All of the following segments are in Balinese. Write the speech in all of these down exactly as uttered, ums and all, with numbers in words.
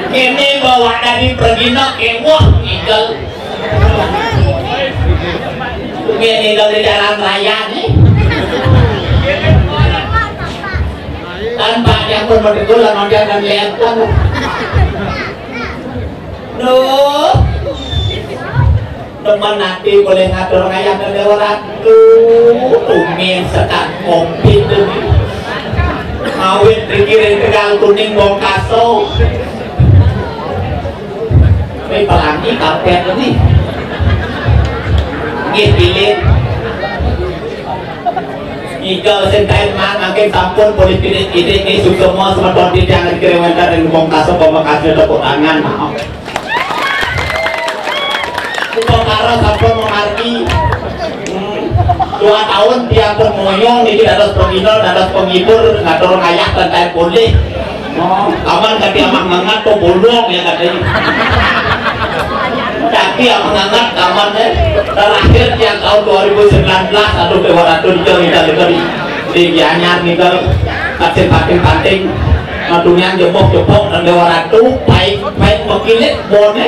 Kene bawa dari pergina kewah ngigel. Ngene dari jalan raya nih. Tanpa dia pun bergula, dia dan lihat kan. Duh. Teman nanti boleh ngatur ngayah ke Dewa Ratu. Tumin sekat kopi tuh. Awit pikirin Tegal Kuning Bongkaso. Ini pelangi karpet ini. Nggih, pilih. Ical sing kain man, angking sampun pun ipidik-idik, nggih, suksma semeton titiang ring Kriwenter ring Bongkaso, pamekasne tepuk tangan. Upakara sampun mamargi. Hmm. Dua tahun tiang pun moyong niki dados penginul, dados penghibur, ngatur ngayah, santai pulih. Oh, aman kati aman ngengat to bolong ya katanya. Kati aman ngengat aman deh. Terakhir yang tahun dua ribu sembilan belas, aduh, Dewa Ratu di Jawa Ratu di, di Gianyar nih, kalau pating-pating-pating, madungan jebok-jebok dan Dewa Ratu baik-baik mekilik bone.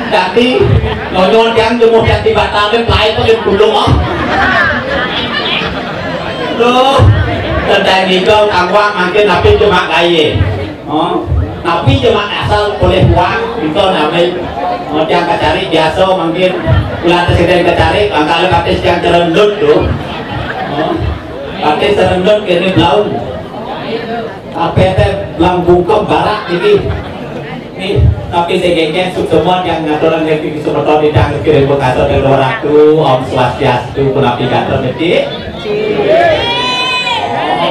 Kati nonyon yang jebok yang di batalin baik paling dulu, oh. Duh, tentang itu kamu mungkin tapi cuma kaya. Oh, tapi cuma asal boleh uang, itu namanya. Oh, yang kacari biasa mungkin bulan presiden kacari, bangkal batis yang cerendut tuh. Oh, batis cerendut kene blau. Apa teh blang bungkem barak ini. Nih, tapi segengnya semua yang ngaturan yang tinggi semeton di tangga kiri bekasa dan orang tu, Om Swastiastu, punapi ganteng detik.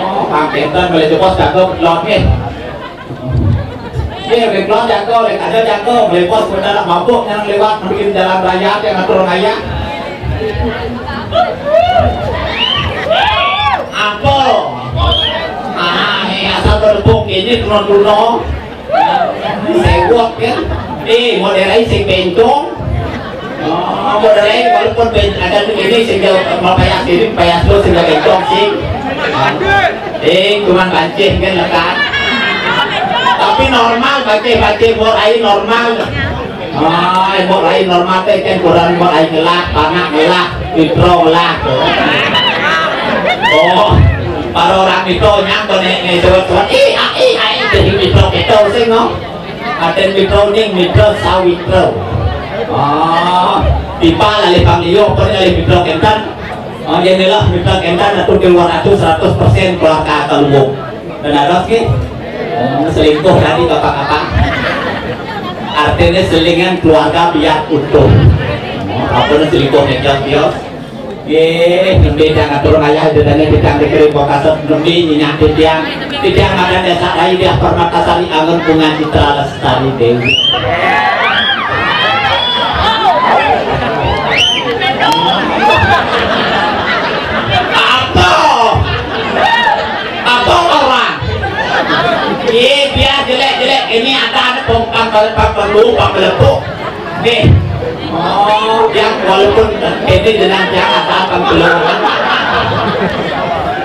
Oh, Kang Kenten boleh coba jago belum nih. Iya, belum jago, lek ada jago, boleh bos benar mabuk yang lewat mungkin jalan raya yang ngatur raya. Apa? Ah, ini asal berepuk ini kuno-kuno. Sewok ya. Eh, model lain sing bencong. Oh, model lain walaupun ben-, ada tuh ini sing jauh, mau payas ini, payas lo sing jauh bencong sih. Eh, cuman bancih kan lekat. Tapi normal, bancih-bancih, mau air normal. Ah, embok lain normal teh kan kurang embok lain ngelah, panak ngelah, mitro ngelah. Oh, para orang itu nyang kene nih surat-surat. Ih, ah, ih, ah, ih, jadi mitro kita sing no. Aten mitro ning mitro sawitro. Oh, tiba lalih pangliyo, apa nih lalih mitro kenten? Oh, inilah mitro kenten atau keluar atau seratus persen keluarga atau lumbung. Benar, Ros, nggih? Hmm, selingkuh tadi, Bapak-bapak. Artinya selingan keluarga biar utuh. Oh, apa nih selingkuh nih, Jos, Jos? Nggih, nembe tiang atur ngayah dedane tiang dikirim kok kasep nembe nyenyak titiang. Titiang madan desa rai dia Permatasari angon bunga citra lestari dewi. Apa? Apa orang? Iya, biar jelek-jelek. Ini ada, ada pom-, pam-, pam-, pam-, perlu, pam-, pelepuk. Nih. Oh, yang walaupun ini dengan yang ada pam-, pelepuk.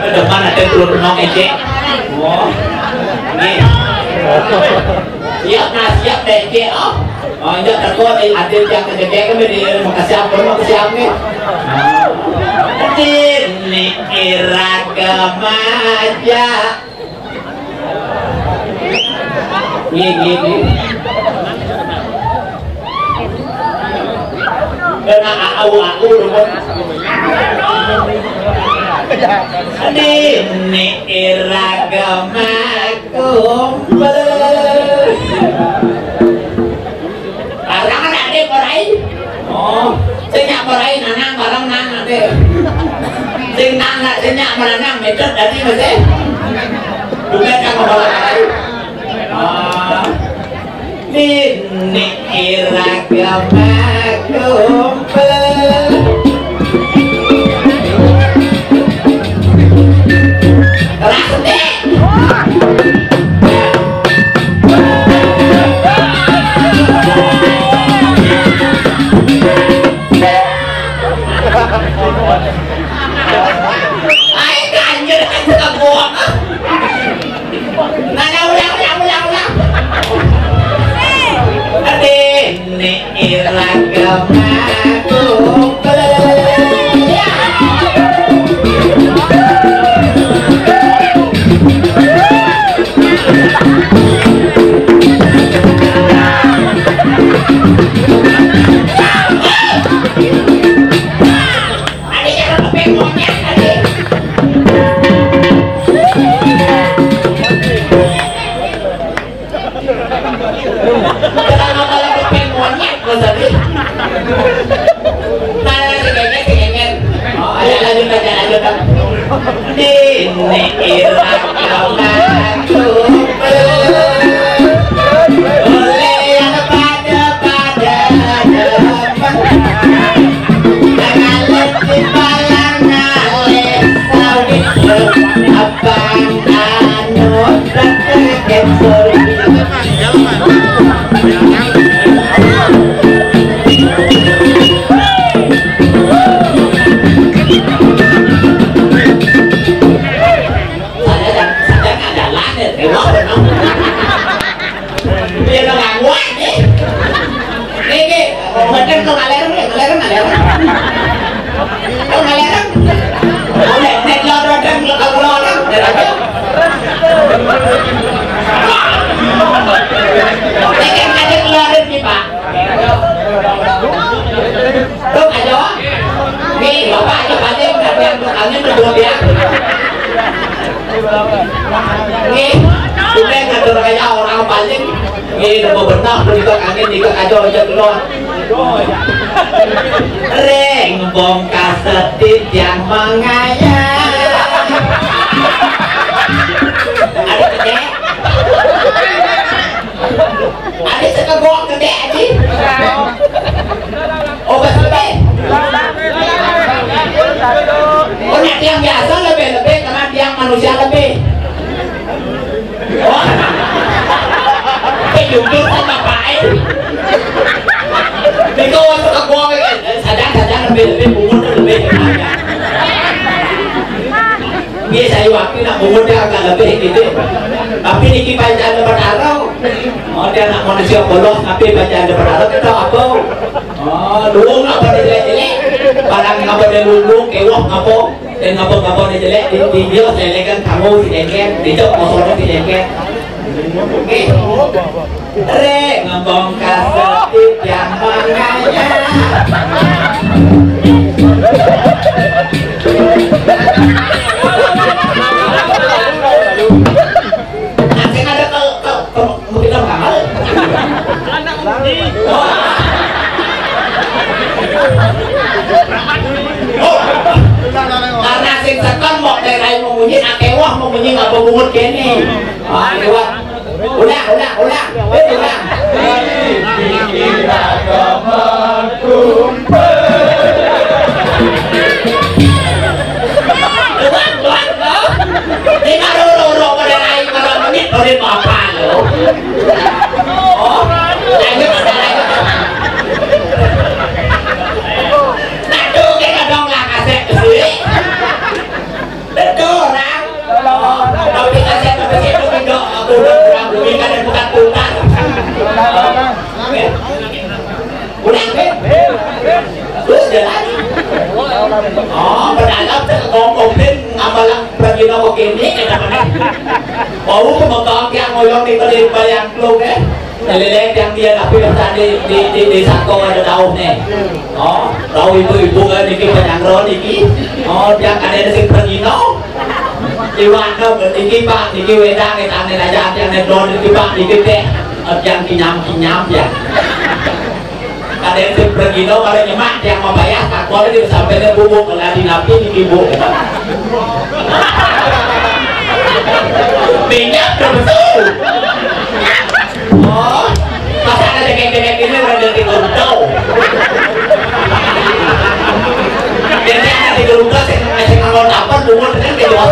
Ke depan ada turun nong ecek. Oh. Nih. Siap, nah, siap, ecek. Oh. Oh, iya, teko nih, ada yang kejadian kan di Makassar, Makassar nih. Ini ira kemaja. Nggih, nggih, nggih. Kena au, au, rumput. Dini iragama kumpul. Barang anak dia parai. Oh, sing nyak parai nanang barang nang ade. Sing nang nak sing nyak meranang metet tadi masih. Bukan yang kepala parai. Ah. Nini ira kemaku. Rasti. Ai, ganjil, kan suka Jangan masalah kepeng monyet, Mas Adi. Mana si Ngenyet, si Ngenyet? Oh, ayo lanjut aja, lanjut. Ini ilang romanku. Oleh yang pada-pada demen. Jangan letih pala ngalih sawit. Abang anu praktek. Saya dah, saya dah jalan ya, tengok dong. Dia dah ngaguak ni. Ni, ni, macam tu ngalereng ni, ngalereng, ngalereng. Kau ngalereng? Boleh, ni keluar orang, keluar orang, dia dah. Ni kan ada keluar ni, Pak. Tok aja. Ni, bapak aja balik, dah biar tu kalian berdua biar. Ni, udah ngatur aja orang balik. Ni, dah bebenah, ni kok angin, ni kok aja, aja keluar. Ring bongkar setit yang mengayang. Ada kecek? Ada sekebok gede aja. Oh, bas lebih. Oh, nak tiang biasa lebih-lebih karena tiang manusia lebih. Oh. Eh, jujur sama Pak, eh. Niko waktu ke gua, eh, sadar, sadar, lebih, lebih, bungut lebih. Biasa waktu nak bungut dia agak lebih gitu. Tapi niki pancen ada bertaruh. Oh, dia nak manusia polos, tapi pancen ada bertaruh kita apa? Oh, luung apa dia jelek-jelek? Barang apa dia luung, kewah apa? Dan ngapa-ngapa ni jelek, di, di dia selekan kamu si Dengken, di jok motornya si Dengken. Okey. Rek ngembang kasut yang manganya. Asing ada ke, ke, ke, mungkin kamu. Karena sing sekon mau terai memunyi, akewah memunyi nggak pemungut kene. Ah, lewat. Ulang, ulang, ulang. Eh, ulang. Ulang, ulang, ulang. Ini kalau orang-orang pada lain, kalau menit, pada apa lo? Oh, lanjut, lanjut. Aduh, kita dong lah kasih ke sini. Betul, orang. Tapi kasih ke sini, aku udah, aku udah kurang, ini kan bukan tukar. Udah, Ben? Terus jalan. Oh, berdalam saya ngomong, Ben, ngapalang pergi nongko kene, kata mana? Mau ke Mekah, yang ngoyong di balik, balik angklung, eh? Lele yang dia tapi tadi di, di, di sako ada tahu nih. Oh, tahu ibu-ibu kan niki penyangro niki. Oh, dia kan ada sing pergi no. Iwan no, niki Pak, niki wedang, kita nih aja yang nedon, niki Pak, niki teh. Oh, yang kinyam-kinyam ya. Ada yang sing pergi no, kalau nyemak, yang mau bayar, tak boleh dia sampai dia bubuk, kalau di napi, niki bu. Minyak terbetul. Oh, masa ada deket-deket ini orang dari Gurutau? Jadi ada di Gurutau, saya ngasih kalau dapat, bunga dengan di luar.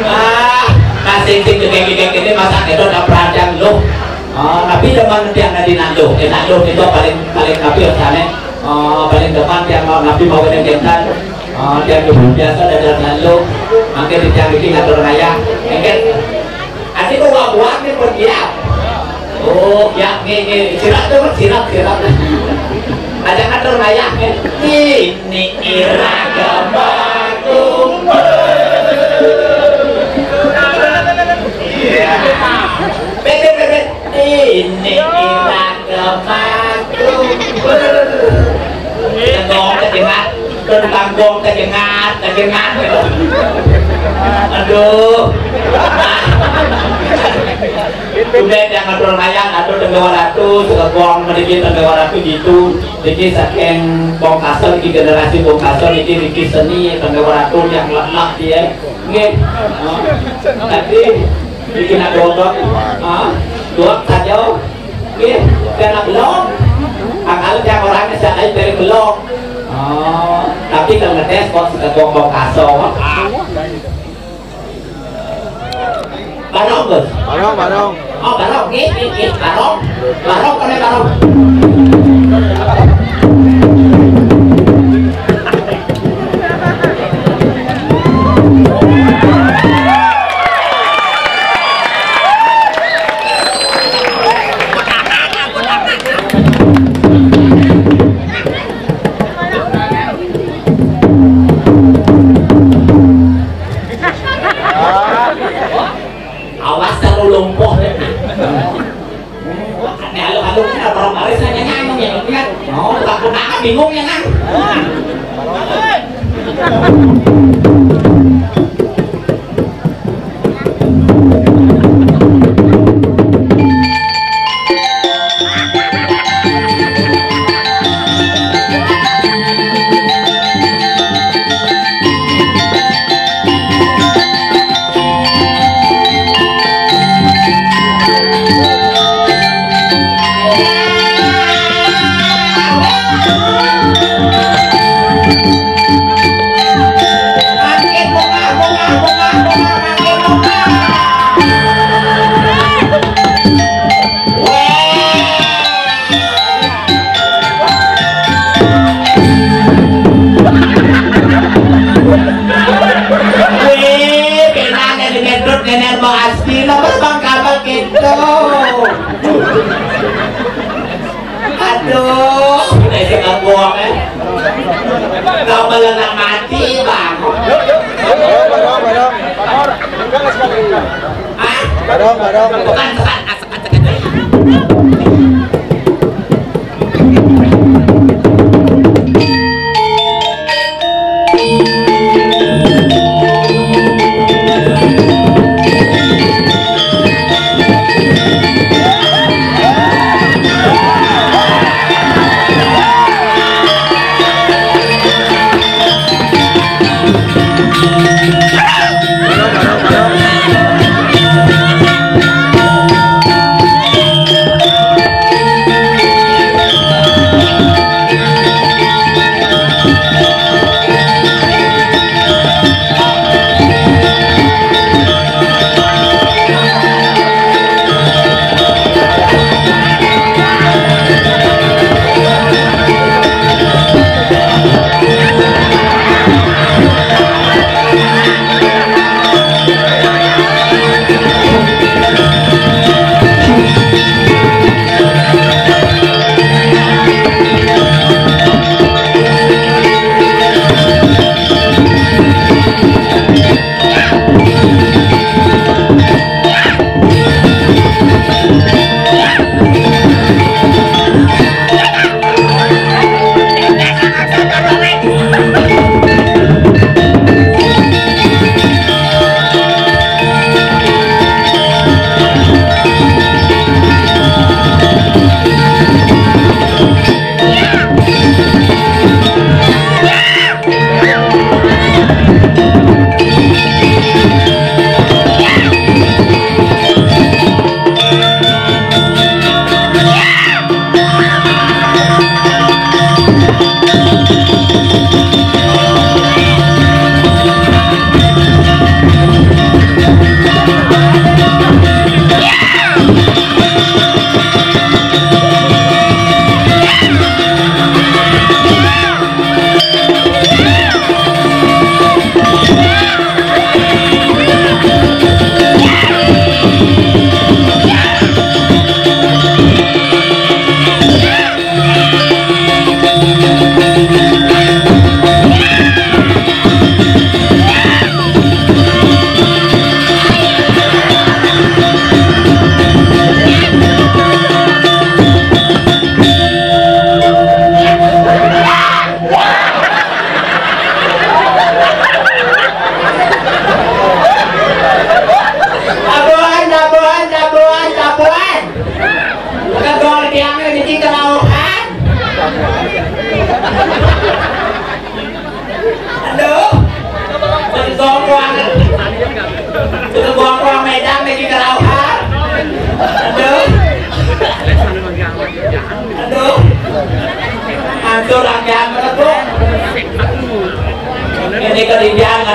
Ah, masih sing deket-deket ini masa itu ada perhatian lo. Ah, tapi teman tiang dari Nando, eh, Nando itu paling, paling tapi sana. Ah, paling depan tiang mau nabi mau kena kental. Ah, tiang ibu biasa ada Nando. Mungkin di tiang ini ngatur raya. Mungkin Ati kok wak-wak ni pergi ya? Oh, ya, nggih, nggih. Sirah tuh, sirah, sirah. Aja ngatur ngayah, nggih. Ini ira gembang kumpul. Iya. Bebet, bebet. Ini ira gembang kumpul. Tengok, tengok. Tanggung tejengat, tejengat. Aduh. Udah, jangan terlayan, aduh, tenggawa ratu, segong, sedikit tenggawa ratu gitu. Jadi saking Bongkason, iki generasi Bongkason, iki, iki seni tenggawa ratu yang lemak dia. Nggih. Tadi iki nak godok. Ah, dua saja. Nggih, kena belum. Akal tiap orangnya saya dari belum. Oh, tapi kalau ngetes kok suka gombong kaso. Barong, Bos. Barong, barong. Oh, barong. Nggih, nggih, nggih, barong. Barong, kena barong. Awas kalau lumpuh. Nek alun-alun kan ora paris nang nyanyi ya, kan? Oh, takut amat bingung ya, Nang. Wih, kenane di medut nenek mau asli, nomor bang kabel gitu. Aduh, ini si kabuang, eh. Kau malah nak mati, Bang. Barong, barong, barong. Hah? Barong, barong. Bukan, bukan.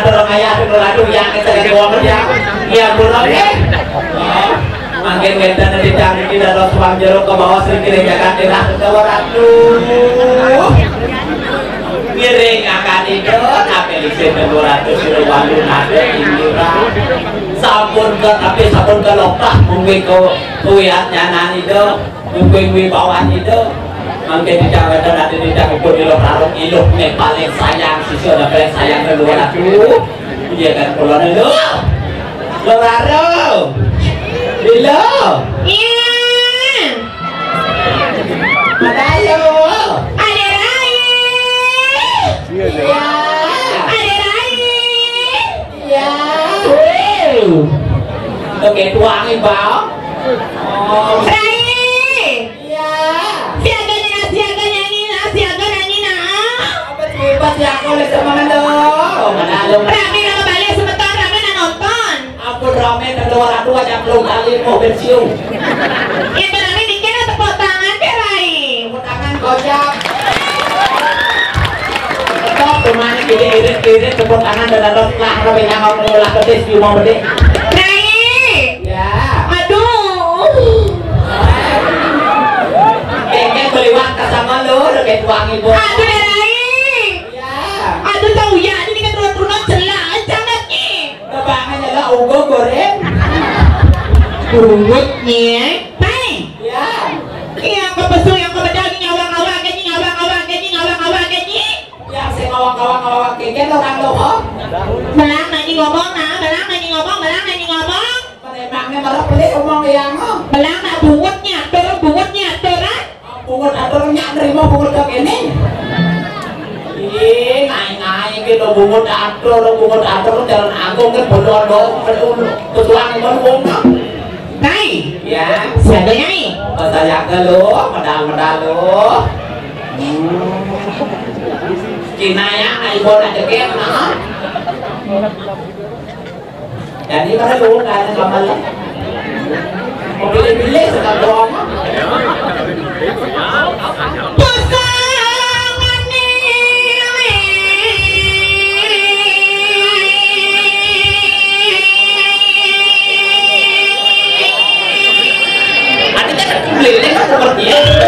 Terus ayah dulu, aduh, yang kecil dua ya. Ya, burung, eh. Mangkin ngenten dicari di dalam suang jeruk ke bawah, sering kiri jagat di lah, ke bawah, aduh. Ngiring akan itu, tapi di sini dua ratus ribu walu nade ini, Pak. Sampun ke, tapi sampun ke lokah, mungkin ke kuyatnya nani itu. Kuwi wibawan itu. Mangke dicaweten ati dicak ibu di lo karung iluh nek paling sayang, sisi ada paling sayang kedua aku. Iya kan, kula niku. Lo karo. Lilo. Iya. Madayo. Ada Rai. Iya. Ada Rai. Iya. Oke, tuangi, Bang. Oh. Rai. Iya. Siaga nyanyi, siaga nyanyi nah, siaga nyanyi nah. Apa cerita siaga oleh semangat dong? Mana lo? Rame nama balik sebentar, rame nah nonton. Ampun, rame kedua orang tua yang belum kali mau pensiun. Yang rame dikit tepuk tangan, Rai. Tepuk tangan, kocak. Stop, teman, kita irit-irit tepuk tangan dan ada setelah rame yang mau mengolah petis, di mau petis. Rai. Ya. Aduh. Kengkeng beliwat ke sama lo, udah kayak tuang ibu. Aduh, Rai. Ya. Aduh, tahu ya, ini kan runut-runut jelas, jangan nih. Kebangan ya lah, ugo goreng. Urut nih, Pai. Ya. Iya, ke pesu yang ke bedal, ngawang-ngawang, gini, ngawang-ngawang, gini, ngawang-ngawang, gini. Yang sing ngawang-ngawang, ngawang kengkeng orang lo, oh. Belang nani ngomong, nah, belang nani ngomong, belang nani ngomong. Menemangnya malah pelit omong yang, oh. Belang nak bungut nyatur, bungut nyatur, ah. Bungut atur nyak nerima bungut kok ini. Ih, ngai-ngai gitu bungut atur, bungut atur jalan agung kan bodoh dong, betul, betulan yang baru wong. Kai. Ya. Siapa nyai? Bahasa jaga lo, medal-medal lo. Hmm. Cina ya, ayo bola deket, nah. Jadi, pada lu, kan, sama lu. Mau pilih-pilih, suka doang. Ada kan pilih, kan, seperti itu.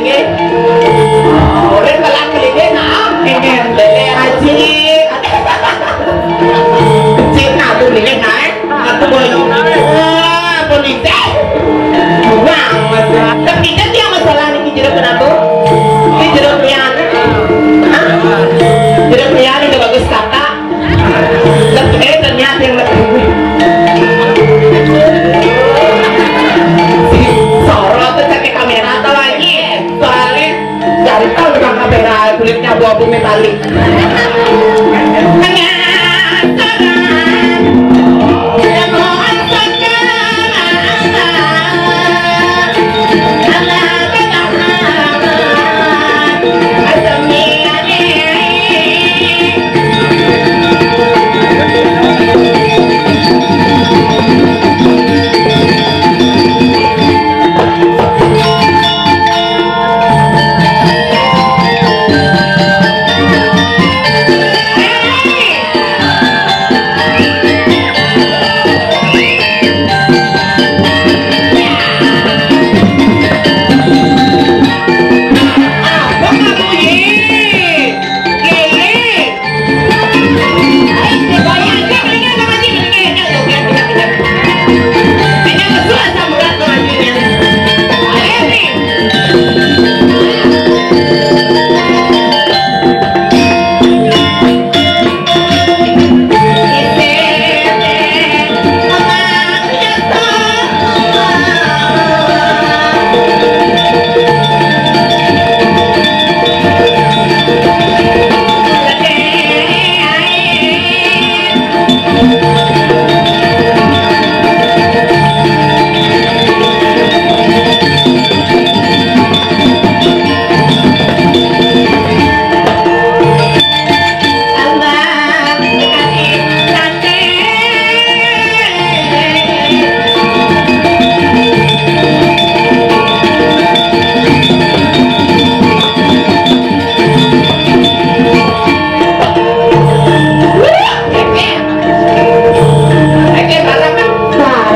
Nggih. Urip malah kelilih, nah. Nggih. Lele Haji. Cina tuh kelilih, nah. Atuh boy. Ah, polisi. Wah, Mas. Tapi kan dia masalah niki jeruk kenapa? Ini jeruk lian. Hah? Jeruk lian udah bagus kakak. Lebih, eh, ternyata yang lebih. Si Sorot tuh cari kamera atau lagi. Soalnya cari tahu tukang kamera kulitnya abu-abu metalik.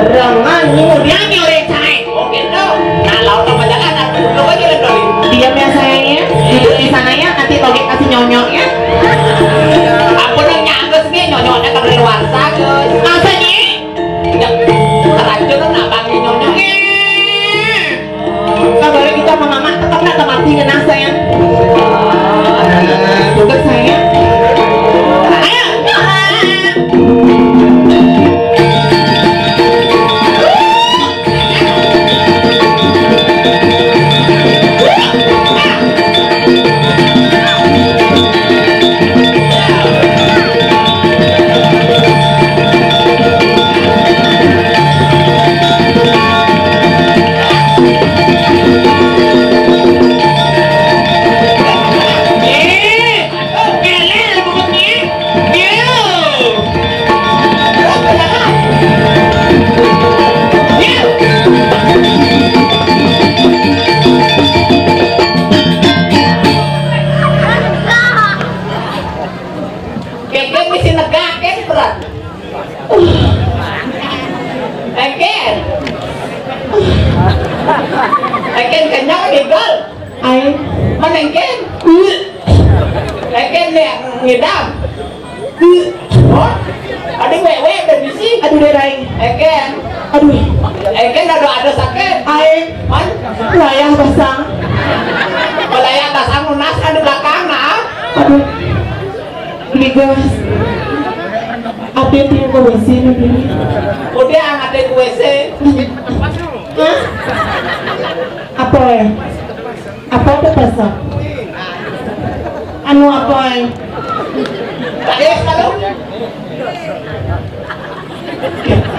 Barengan, kemudian nyore cae. Oh, gitu. Nah, laut sama jalan, aku dulu aja yang doi. Diam ya, sayang, ya. Duduk di sana, ya. Nanti Toge kasih nyonyok, ya. Aku nang nyangges nih, nyonyoknya ke luar sana. Masa, Nyi? Ya, keracunan abang nih nyonyok. Nggak boleh gitu sama mama, tetap nggak tempat tinggal, sayang. Tugas, sayang. Ayo. Keke mesti negak, Ken, berat. Eken. Eken kenyang nih, Gol. Ayo. Mana Eken? Eken nih, ngidam. Oh, ada wewe, ada bisi. Aduh, deh, Rai. Eken. Aduh. Eken ada, ada sakit. Ayo. Man? Layah basang. Layah basang lunas kan di belakang, nah. Aduh. Ligas. Ate tiap ke W C nih, Bini. Udah, angkat ke W C. Hah? Apa ya? Apa tuh, pasang? Anu apa, eh? Tadi kalau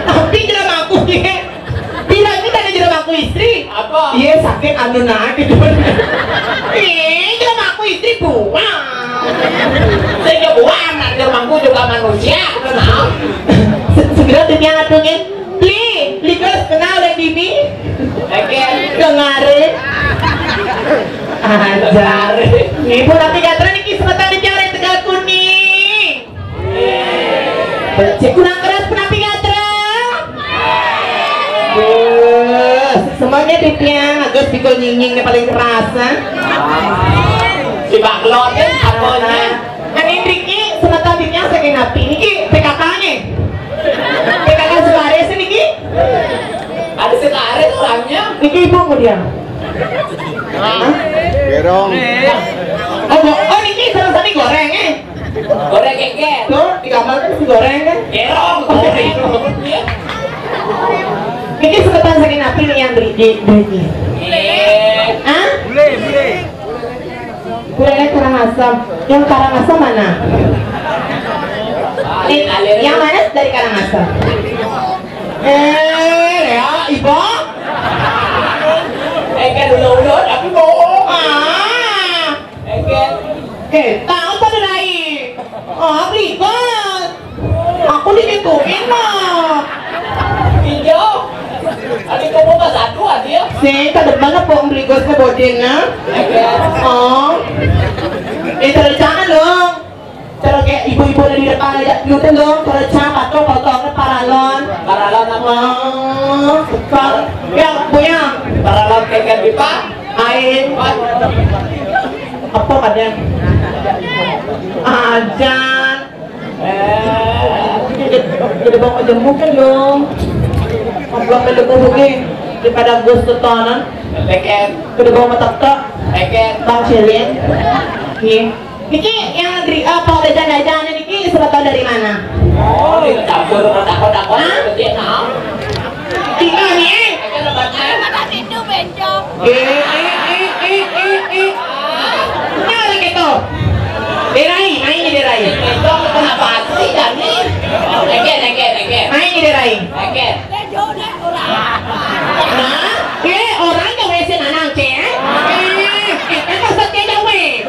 tapi jelema aku, ya. Bila ini tadi jelema aku istri. Apa? Iya, sakit anu naik gitu. Iya, jelema aku istri buang. Saya buang, anak jelema aku juga manusia, kenal. Se-, segera tuh dia ngatungin. Li, Li, terus kenal deh, Bibi. Oke. Kengare. Ajar. Nih, Bu Napi Gatra niki semeton di Piawai Tegal Kuning. Becik kurang keras, Bu Napi Gatra. Bus, semuanya di tiang, agar Si konyingnyi paling keras, ha? Si baklot, eh, aponya. Kan ini Riki, semeton Riki saking napi? Niki P K K-nya. P K K Sukares niki? Ada Sukares orangnya. Niki ibu kemudian. Hah? Gerong. Oh, bo- oh, niki sareng sami goreng, eh. Goreng geger. Tuh, di kamar kan si goreng, kan? Gerong, goreng. Niki semeton saking napi nih yang beli, di, beli? Iya. Hah? Bule, bule. Bule Karangasem. Yang Karangasem mana? Eh, yang mana dari Karangasem? Eh, ya, Ibu. Eh, kan ulo-ulo, tapi bohong. Ah. Eh, kan. Eh, tahu pada lain. Oh, ribet. Aku digituin mah. Iya. Adik kamu mah satu aja. Sing kademen apa beli gos ke bodin, nah? Oh. Eh, cara jangan dong. Cara kayak ibu-ibu ada di depan aja. Lu tuh dong, cara cang atau potongnya paralon. Paralon apa? Oh, suka. Ya, punya. Paralon kayak gitu, Pak. Ain. Apa kadang? Ajan. Eh, gede, gede bawa jemuk kan dong. Ngobrol ke debu begini daripada gus tetonan. Leken. Gede bawa metek. Leken. Bang Cilin. Nih. Niki yang negeri apa, jajan-jajanan niki sebetul dari mana? Oh, ini campur takut-takut. Hah? Gede, nah. Tinggal nih, eh. Leken lebatnya. Itu bencong. Eh, eh, eh, eh, eh, eh. Ini orang gitu. Derai, main di Derai. Bencong kenapa sih, Dani? Leken, leken, leken. Main di Derai. Leken. Hah? Eh, orang ke W C nanang, Cek? Eh, eh, kan maksudnya jauh, eh.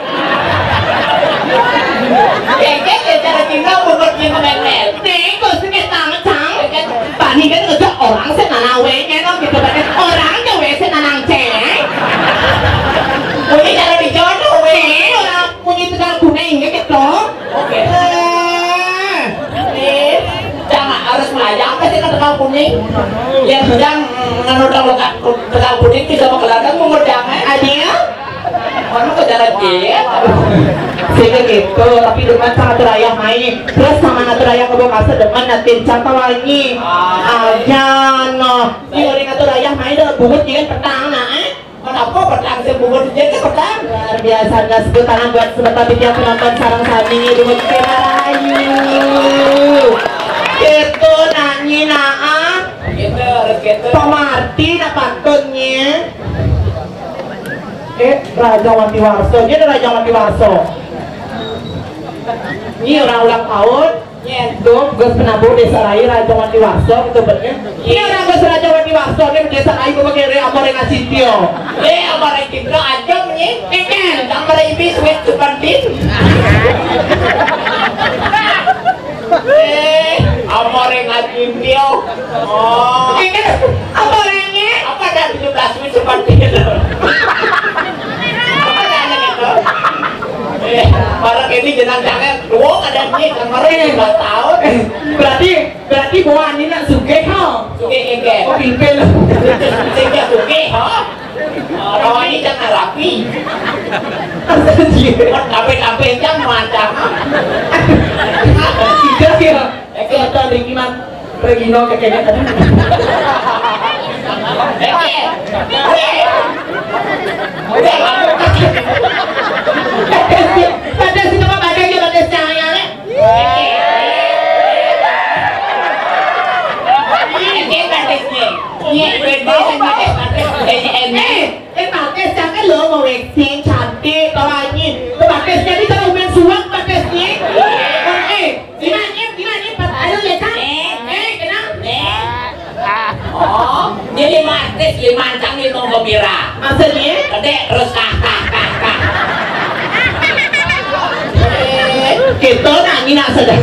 Cek, cek, cek, cara tinggal, bukan kita main-main. Nih, kok sih kita ngecang? Tadi kan ngejak orang sih nanang, weh, nyeno gitu, kan. Orang ke W C nanang, Cek? Ini cara dijodoh, weh. Eh, orang punya tegal kuning, gitu. Oke. Eh. Nih, jangan harus melayang ke sini tegal kuning. Ya, sedang nganu tegal, tegal kuning bisa bekeladang mengerjang, eh. Adil? Mana ke jalan dia? Sehingga gitu, tapi dengan sangat raya main. Terus sama anak raya ke Bekasi dengan nanti cang wangi. Ah. Aja, no. Ini orang atur raya main dalam bungut, dia kan petang, nah, eh. Kenapa petang sih bungut, dia kan petang? Luar biasa, nggak sebut tangan buat sebentar, dia penonton sarang sami, bungut kira ayu. Gitu, nanyi, nah, ah. Gitu, harus gitu. Pemarti, nah, pantunnya. Eh, Raja Wati Warso. Dia ada Raja Wati Warso. Ini orang ulang tahun. Iya. Tuh, Gus Penabuh Desa Rai, Raja Wati Warso, gitu, bener. Ini orang Gus Raja Wati Warso, ini Desa Rai, gue pakai Rai Amore Ngasitio. Eh, Amore Citro aja, nih. Ikan. Amore Ibi, Sweet Supantin. Eh, Amore Ngasitio. Oh. Ikan, Amorenya. Apa dah tujuh belas Sweet Supantin? Apa dah anak itu? Eh, barang ini jenang jangan. Wong ada ini, kemarin Eh. Tiga tahun. Eh, berarti, berarti bawa ini nak sugih, ha? Sugih, sugih. Oh, pilpil. Sehingga sugih, ha? Orang ini jangan rapi. Asal dia. Tapi, tapi jangan macam. Tidak, ya. Oke. Kata Ricky, man. Regino kekenya tadi. Oke. Udah, kamu. Pada sini mah pada aja, pada cahaya, le. Ini batisnya. Ini batisnya, batis, batis. Ini, ini. Eh, eh, batis, jangan lo mau waxing, cantik, pelangi. Batisnya ini kalau main suak, batisnya. Eh, gimana, gimana, Pak? Ayo, ya, Kang. Eh, kenapa? Oh, ini lima artis, lima ancang, lima gembira. Maksudnya? Gede, terus kah, kah, kah, kah. Kita nanyi nak sadar,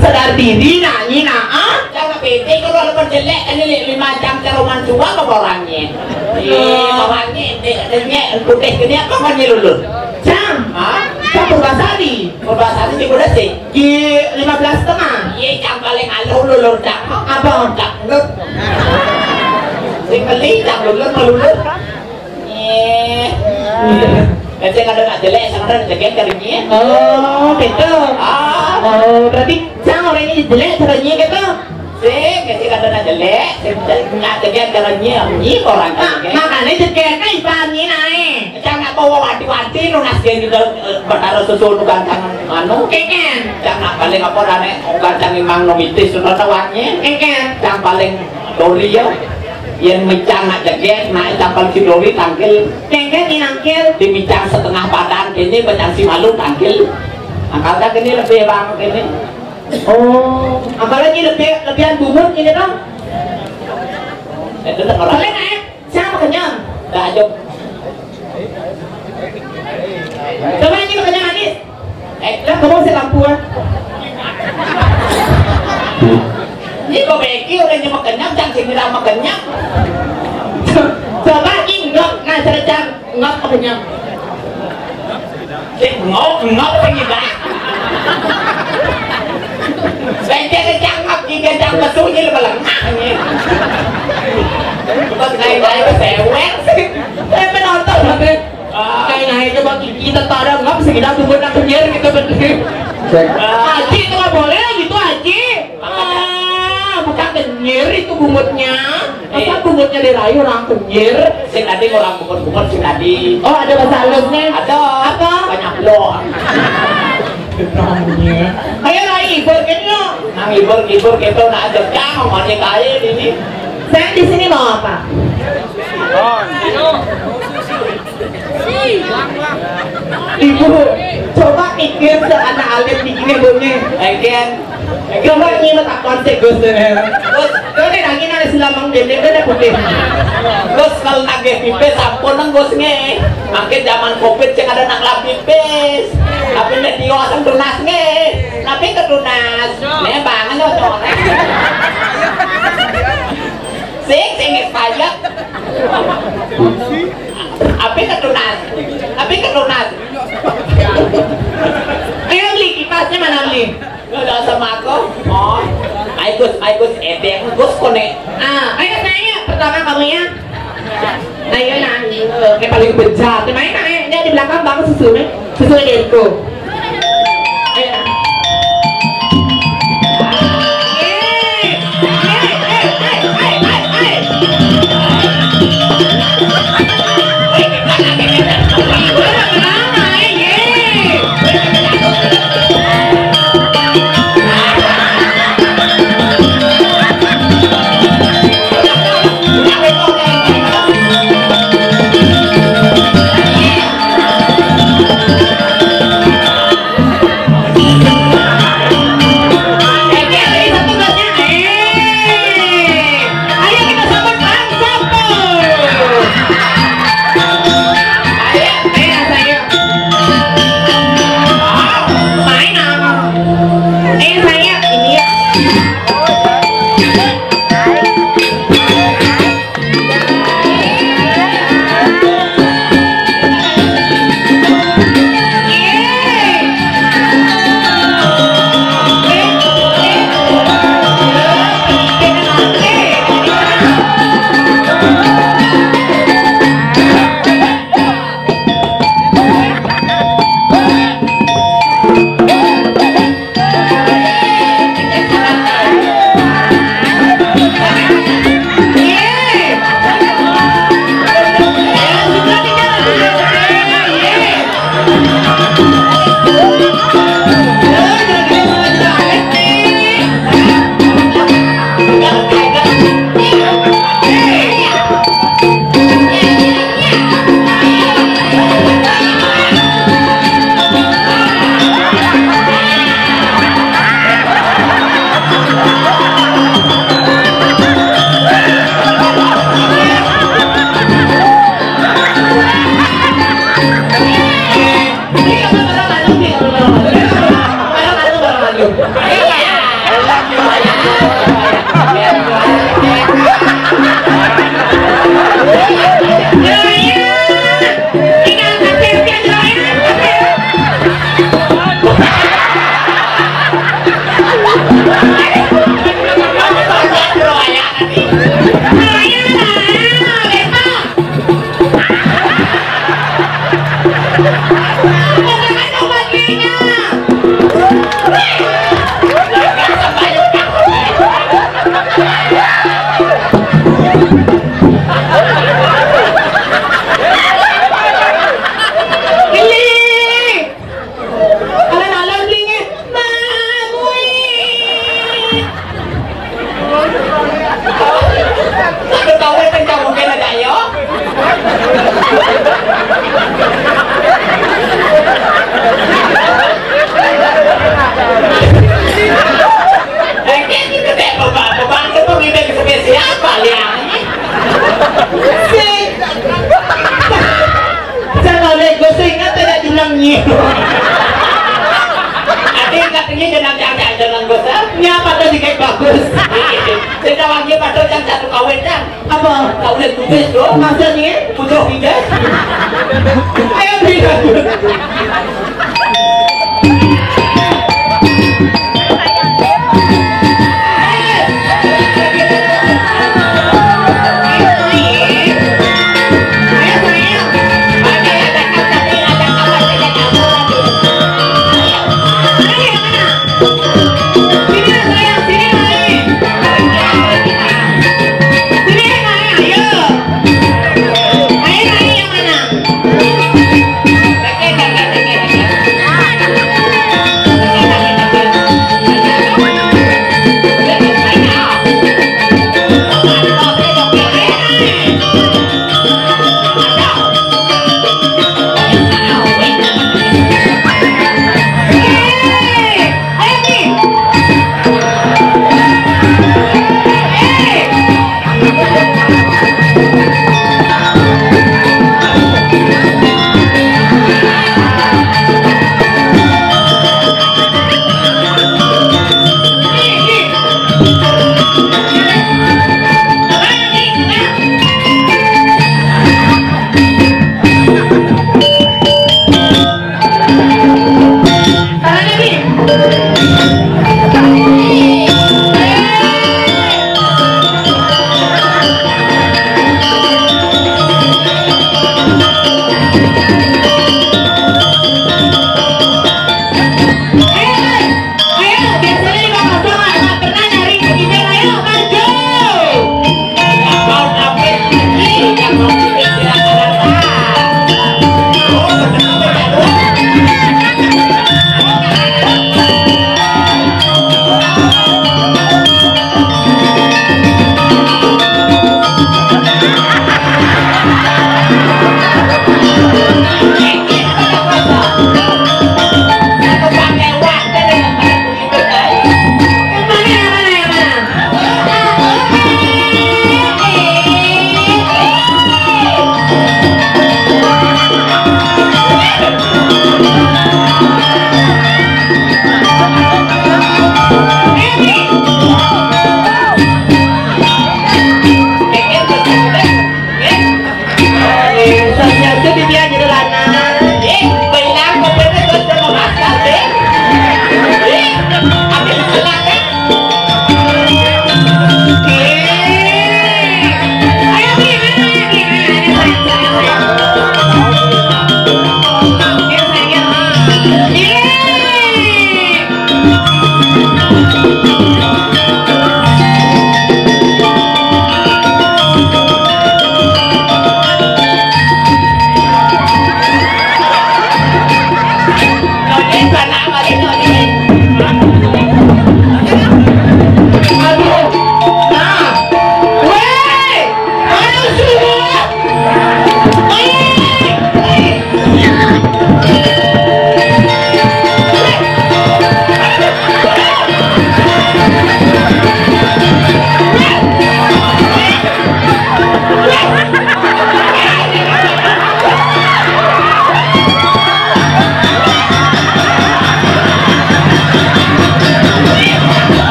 sadar diri, nanyi nak, ah? Jangan pede, kalau walaupun jelek, ini li-, lima jam ke rumah tua, apa orangnya? Iya, orangnya, dia, dia putih gini, apa orangnya lulus? Jam? Hah? Jam Purbasari. Purbasari juga udah sih. Di lima belas setengah. Iya, jam paling aluh lulur dak. Apa? Dak lut. Sing beli dak lulur melulur. Kecil ada nak jelek, sama ada jelek kali ni. Oh, betul. Ah. Oh, berarti sang orangnya jelek caranya gitu. Sing, kecil ada nak jelek, sing nak jelek caranya. Ini orang. Nah, jelek. Makanya jelek kan ibaratnya naik. Cang nak bawa wati-wati nunas dia gitu, eh, bertaruh susu nu ganteng anu. Keken. Cang nak paling apa rane, oh, ganteng imang nomitis sudah tawanya. Keken. Cang paling dori ya. Yen micang nak jegek, nak campal si dori tangkil. Jegek ni nangkil. Di micang setengah badan kini, bacang si malu tangkil. Angkalnya kini lebih bang kini. Oh, angkalnya ini lebih, lebihan bungut ini dong. Itu tak orang. Boleh naik? Siapa kenyang? Dah aja. Coba ini kenyang Anis. Eh, dah kamu si lampu ah. Ini kok beki orang nyemek kenyang, cang sini lama kenyang. Coba ini ngap, nah cara cang ngap kenyang. Cek ngok, ngok apa gitu? Saya cek cang ngap, dia cang betul, dia lebih lengah ni. Bukan lain-lain, sewer. Saya penonton, tapi kayak naik coba kita tada ngap, sekitar tunggu nak kenyir gitu, betul. Cek. Haji itu nggak boleh gitu, Haji. Ah, bukan kenyir itu bungutnya. Masa bungutnya dirayu orang kenyir? Sing tadi orang bungut-bungut sing tadi. Oh, ada bahasa halusnya? Ada. Apa? Banyak loh. Ayo lah, hibur kan lo. Nang hibur-hibur gitu, nak aja cang, ngomongnya kaya ini. Saya di sini mau apa? Ibu, coba pikir seanak alit bikinnya bunyi. Again. Coba ini letak konsep Gus deh. Gus, kau ni lagi nak silamang dendeng kan putih. Gus, kalau nagih pipis sampun nang Gus nge. Makin zaman covid cek ada nak lap pipis. Tapi nek dia asam tunas nge. Tapi ketunas. Nih bangan loh cowok. Sing, sing, payah. Apa ketunas? Apa ketunas? Ayo beli kipasnya mana beli? Lo udah sama aku? Oh. Ayo Gus, ayo Gus, edeng Gus kone. Ah, ayo saya pertama kamu ya. Ayo nah, ini paling bejat. Main ayo, ini di belakang bang susunya. Sesuai deh itu. Ayo. Alon-alon beli nggih. Mamui. Satu tahun kan kamu kena dah, yo. Lagi kita tak apa-apa, bang, kita pergi dari spesial balik. Sing. Jangan lego sing, kan tidak bilang nyi. Ati katanya jangan, jangan, jangan gosip. Nyapa tadi kayak bagus. Kita lagi pada yang satu kawin kan. Apa? Kawin tulis loh. Maksudnya? Pucuk pindah. Ayo pindah. Sosial itu dibilang jadi lana. Eh, bilang mau bener terus mau masak, eh. Eh, habis masak, eh. Eh. Ayo, Bi, mana, Bi? Mana, mana, sayang, sayang, sayang. Ayo, sayang. Eh.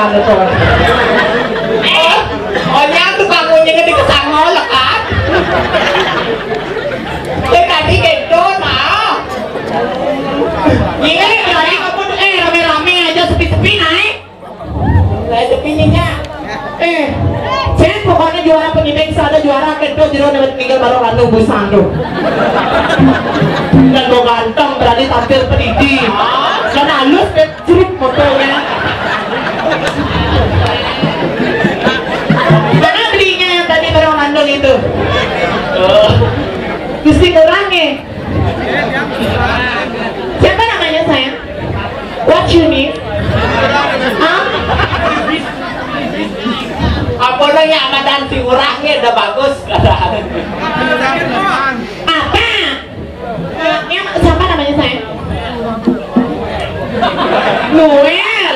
Oh, oh, nyatu kamu nyengit di kesangol, kan? Dia tadi gitu, nah. Iya, iya, iya, ampun, eh, rame-rame aja, sepi-sepi naik. Lah, sepi nih, Nyak. Eh, Cen, pokoknya juara penyidik, ada juara kedua, jero dapat tinggal baru Rando busang tuh. Dan mau ganteng, berani tampil pendidik. Dan halus, deh. Cerit fotonya. Mana belinya yang tadi barang mandul itu? Gusti kurang ya? Siapa namanya, sayang? What you need? Hah? Apa nanya sama dan si urangnya udah bagus. Apa? Eh, yang siapa namanya, sayang? Noel.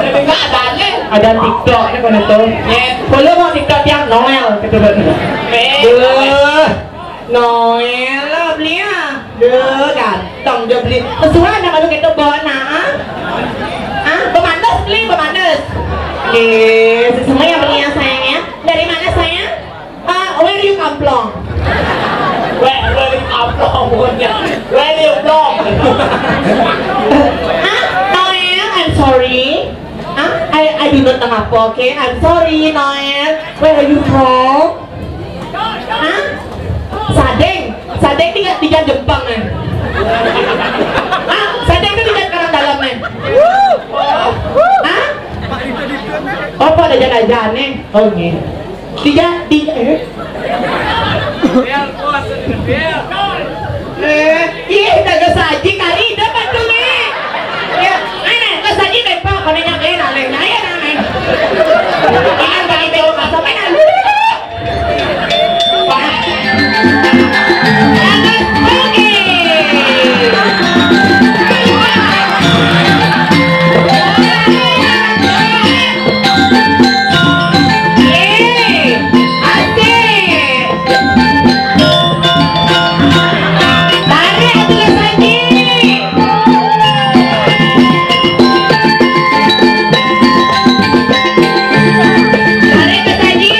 Enggak ada nih. Ada TikTok nih, kan itu. Yes. Kalau mau TikTok yang Noel gitu kan. Eh. Beuh. Noel lah beli ya. Duh, ganteng dia beli. Sesuai nama lu gitu, Bona, ah? Ah, pemandes beli, pemandes. Yes, semua yang beli ya, sayang ya. Dari mana, sayang? Uh, where you come from? Where, where you come from? Where you from? Huh? Noel, I'm sorry. Huh? I, I do not know apa, okay? I'm sorry, Noel. Where are you from? Huh? Sadeng. Sadeng di, di Jepang, eh. Hah? Sadeng itu di Karang Dalam, eh. Hah? Apa ada jalan-jalan, eh? Oh, iya. Tiga, tiga, eh? Eh, ih, kagak saji kali, dapat tuh, nih. Ya, mana? Kagak saji, deh, Pak. Mana nyampe, nah, lain aja, nah, nih. Ini balik, Pak, sampai, nah. Pak. Oke. Yeay, asik. Tarik atuh, Mas Haji. Tarik, Mas Haji.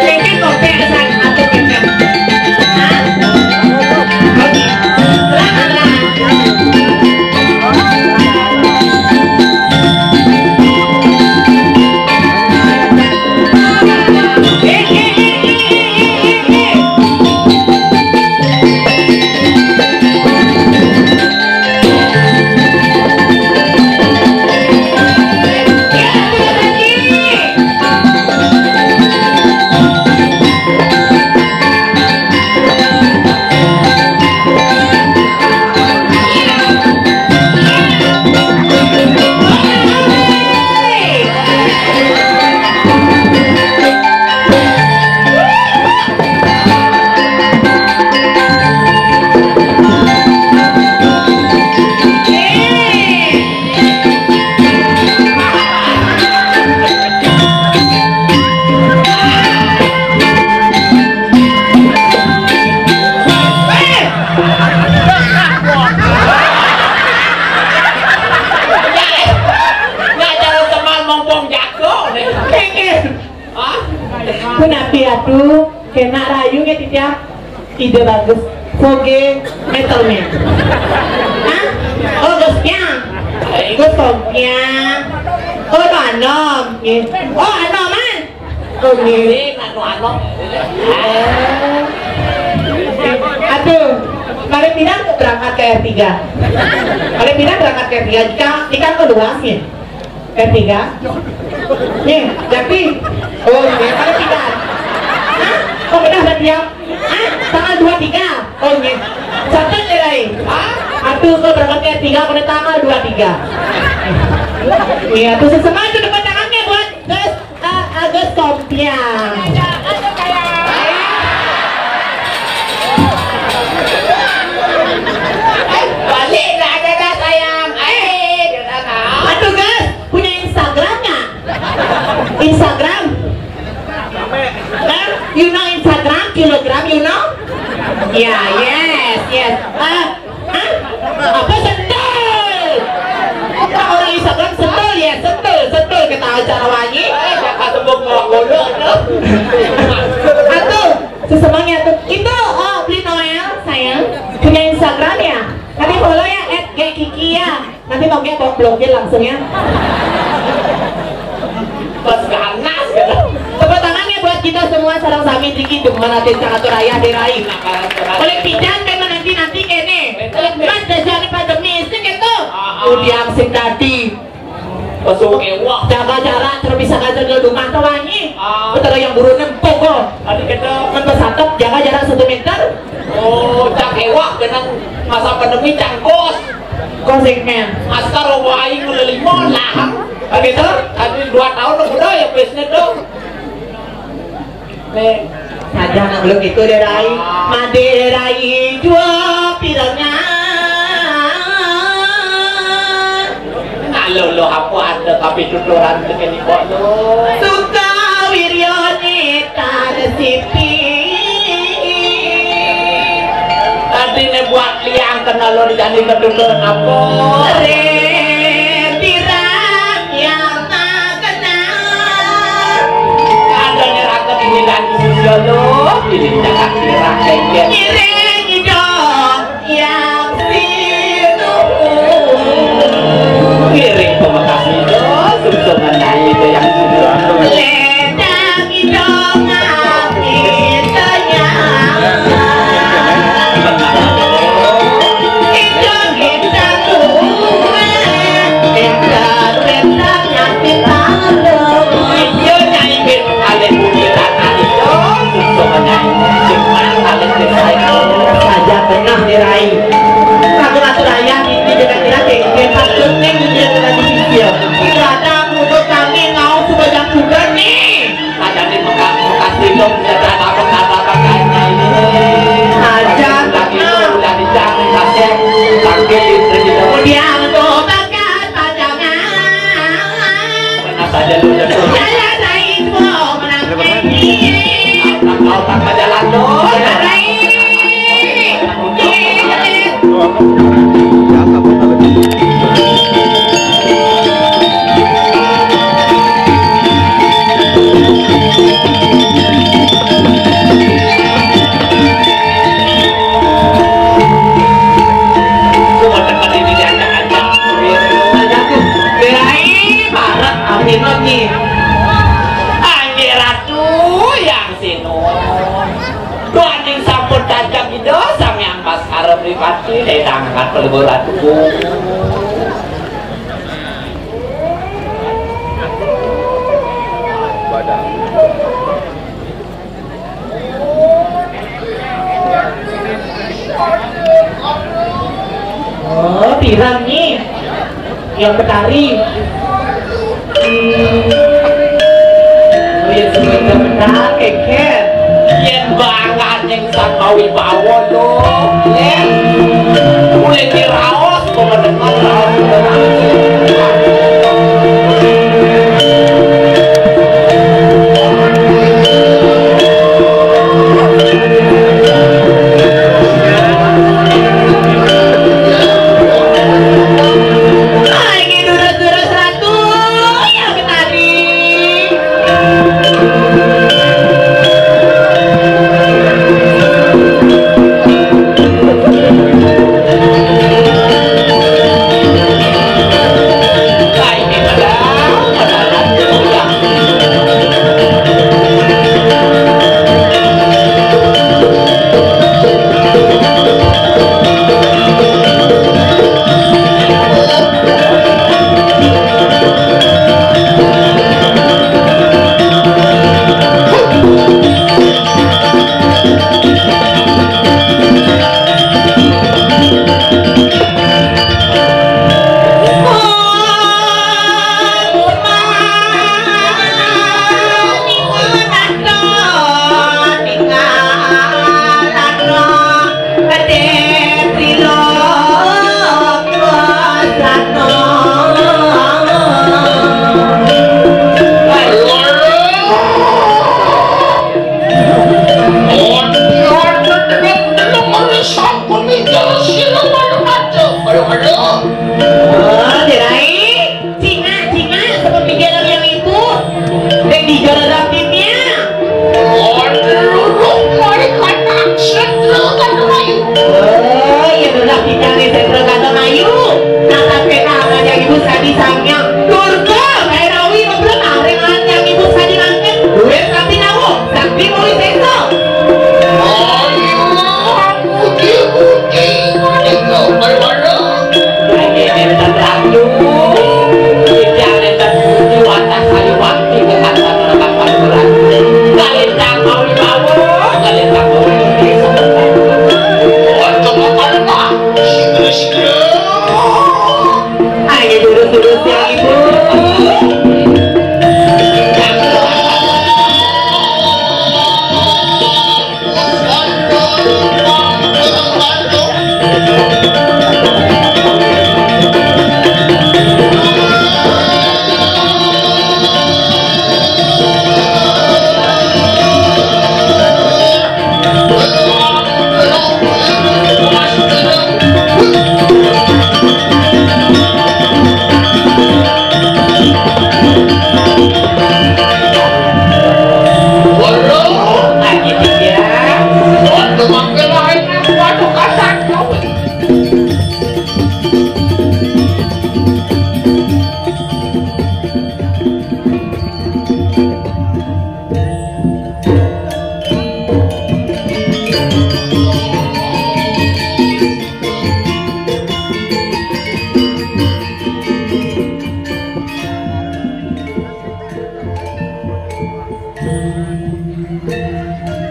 Kecil kopi, asal atuh kecil. Hah? Oke. Silakan, silakan. Nggak ada teman ngomong jago nih. Hah? Punapi atuh, kena rayu ya, Titiang. Ide bagus. Foge metal man. Hah? Oh, Gus Piang. Gus Piang. Oh, Anom. Oh, Anoman. Oh, nggih. Ini anu, anu. Aduh, kalian bilang berangkat ke R tiga. Kalian bilang berangkat ke R tiga. Jika, jika keluar sih. R tiga? Nih, Jati. Oh, iya, pada pindah. Hah? Oh, pindah berarti ya? Hah? Tanggal dua tiga? Oh, iya. Catat ya, Rai? Hah? Atuh, kok berangkat ke R tiga, pada tanggal dua tiga. Iya, tuh, sesemangat tuh depan tangannya buat Gus, eh, Agus Kompiang. Balik lah, ada dah, sayang. Eh, dia dah tahu. Aduh, Gus. Punya Instagram nggak? Instagram? Hah? You know Instagram, kilogram, you know? Ya, yes, yes. Ah, hah? Apa sendal? Nanti togé bawa blokir langsung ya. Pas ganas gitu. Tepuk tangannya buat kita semua, sareng sami niki demen ati catur ayah dirai. Boleh pidan kan nanti-nanti kene. Mas dajane pandemi sing gitu. Udiang sing tadi. Pesuk ewak. Jaga jarak, terus bisa kaja di rumah tuh wangi. Ah. Betul yang buru nempok kok. Tadi kita Men pesantren jaga jarak satu meter. Oh, cak ewak dengan masa pandemi cangkos. Kosek men. Masker wae ngulelimo lah. Begitu? Tadi dua tahun udah ya bisnis tuh. Nih. Saja nak belum itu deh Rai. Made Rai jua pirangnya. Nah, lo, lo apa ada tapi tuturan ke sini kok lo? Suka Wiryone Tadi ne buat liang kena lo dijadi ketuker apa? Re pirang yang tak kenal. Ada neraka ini dan sisi lo, ini jangan kira kengkeng. Ngiring dong yang situ. Ngiring pemekas itu, sungsungan nyai itu yang situ. Ledang dong. Saja tengah dirai. Aku ratu raya ini dengan kira kengkeng patut ning dia telah disisir. Tidak ada mulut kami ngau sebanyak juga nih. Ada di Mekah, Mekah Sidong, ada apa-apa kayaknya ini. Aja. Lagi itu udah dicari, kasih, sambil istri kita. Kemudian tuh pakai pajangan. Pernah saja lu jatuh. Saya naik mau menang. Kau tak jalan tuh. Ratu yang Sinuwun. Duaning sampun tajak Ida Sang Hyang Baskara Pripati, ledang angkat pelebur ratu. Oh, pirang nyi? Yang Betari. Hmm. Oh, ya, sebentar-bentar, keket. Yen banget yang sama wibawa lo, Len. Mulai diraos, kok mendengar raos. Cingak, cingak, seperti jalan yang itu. Dek di jalan rapimnya. Waduh, mari kata setra kata mayu. Oh, ya udah kita nih setra kata mayu. Kata Sanghyang Durga Bairawi ngebleng areng aran Hyang Ibu sakadi mangkin, duwé sakti nawa, sakti mawi sésa. Ayo, puji-puji, punika Barawara. Inggih, nénten rahayu. Titiang nénten puji wantah sayuwakti kekasan Ratu Prabu. Kalintang mawi bawa, kalintang mawi. Aja makan, Pak. Sigra-sigra. Ayo, durus-durus ya, Ibu.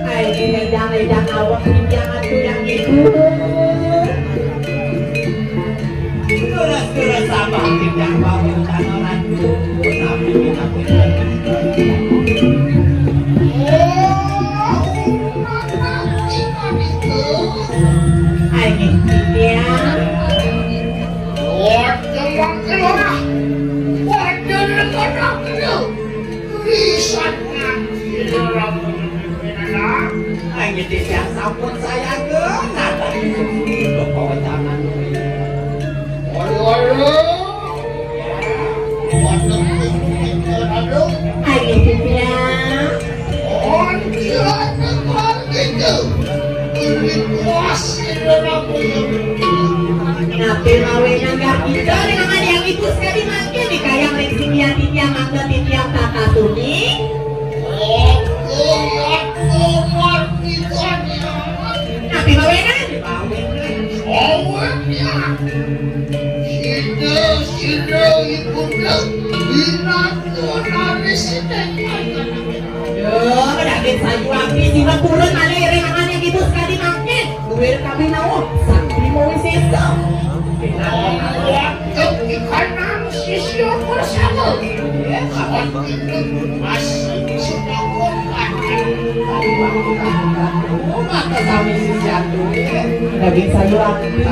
Ai, ngedang-ngedang awak titiang atuh yang itu. Terus-terus abah titiang bawa tanah ratu. Tapi kita punya. Ai, titiang. Waduh, waduh, waduh. Waduh, waduh, waduh. Risan ngaji lelaki. Ayo, titiang sampun sayaga, nata itu untuk pawecangan. Waduh, waduh. Waduh, waduh. Ayo, titiang. Oh, iya, betul gitu. Ini puas, ini rapuh. Napi mawinan gargita dengan yang itu sekali mangkin dikayang ring sitian titiang mangga titiang tata suni. Oke, aku martikan ya. Napi mawinan? Mawinan. Sida, sida, ibunda, binatang nari sida. Duh, daging sayu abdi, sira purun malih ring angan yang ibu sekadi mangkin. Duwir kabinawa, sakti mawi sesa. Wonten ing kanan sisya persama. Sawan pinten masih sumangkon kacang. Maka sami sisya duwir. Daging sayu abdi,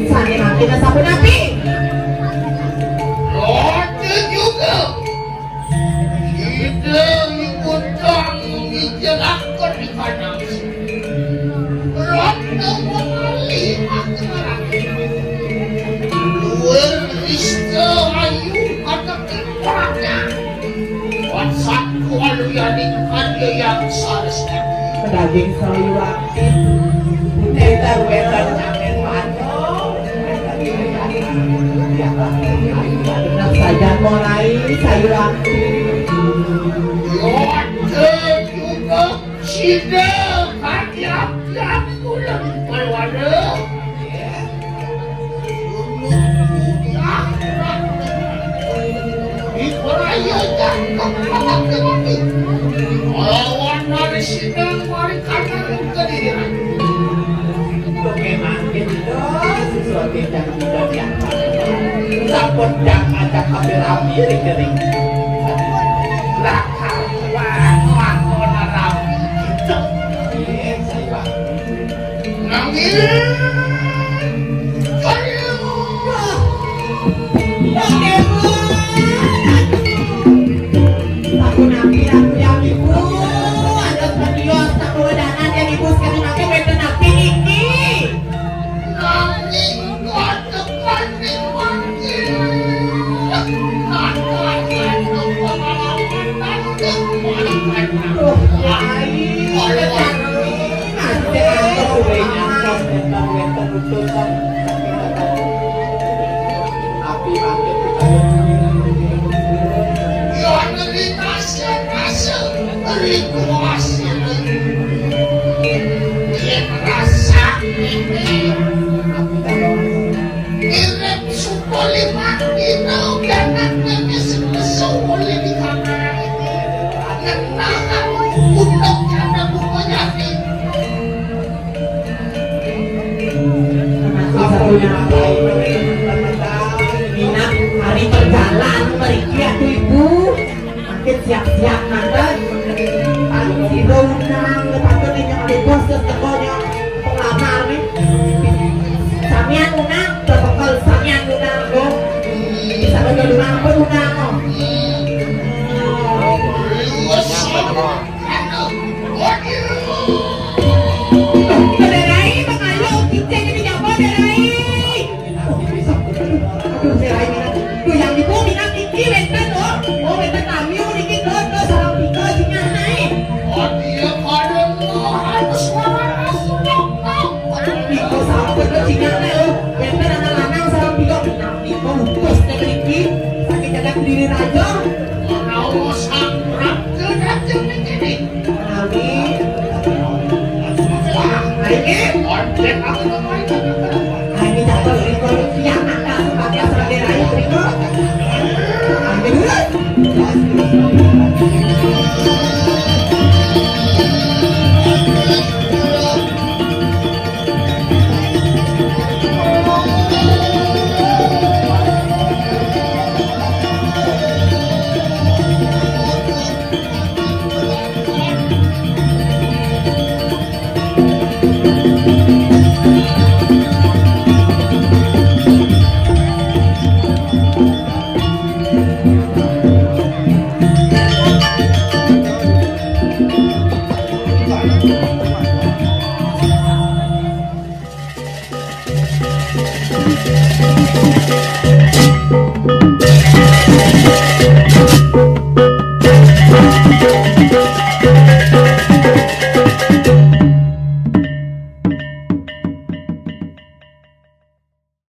sané mangkin sapunapi? Roti juga. Ida ipun dang ngijelaken ikanang. Rata pemali akelarang. Luwir ista ayu katekin prana. Wan satu aluyaning kanya yang sarasati. Daging sayuran. Énter wénten angin manuk. Nah, sajan morai sayuran. Ada juga sida kaki-kaki kula di Palwara. Ibraya jangkep mati. Lawan nari sidang mari kadang kedirian. Oke, mangkin itu sesuatu yang tidak biasa. Sampun jam ajak hampir rami ring-ring. Lah, karuan, lakon rami gitu. Iya, saya. Nanging kaya Sapunapi ratu yang ibu, atas panios tak kewedanan yang ibu sekali makin wénten napi niki. Nanging katepaning mangkin. Duh, Kyai, Api mangkin. Iku hasil. Yen rasa ini mirip suku lima dino, jangan nangis suku lima dino. Ngenal aku untuk karena buku nyati. Termasuk satunya apa ini? Minat hari perjalanan meriki atuh ibu. Makin siap-siap manten. Paling siro unang, patut nih yang ada bos terus tekonya. Penglamar nih. Samian unang, protokol samian unang dong. Bisa betul unang apa unang, oh. Bos. Aduh, bos. Aduh. Bos. Bos. Aduh, saya lain minat. Duh, yang ibu minat iki wénten, oh. Oh, wénten kami niki, duh, duh, sareng tiga jingah naé. Oh, dia pada mau harus suara sudah. Iku sampun, duh, jingah naé, oh. Wénten anak lanang sareng tiga. Minat iku utus teng mriki. Saking jagat Kediri Raja. Menawa sang raja-raja niki. Menawi. Wah, ini. Konten aku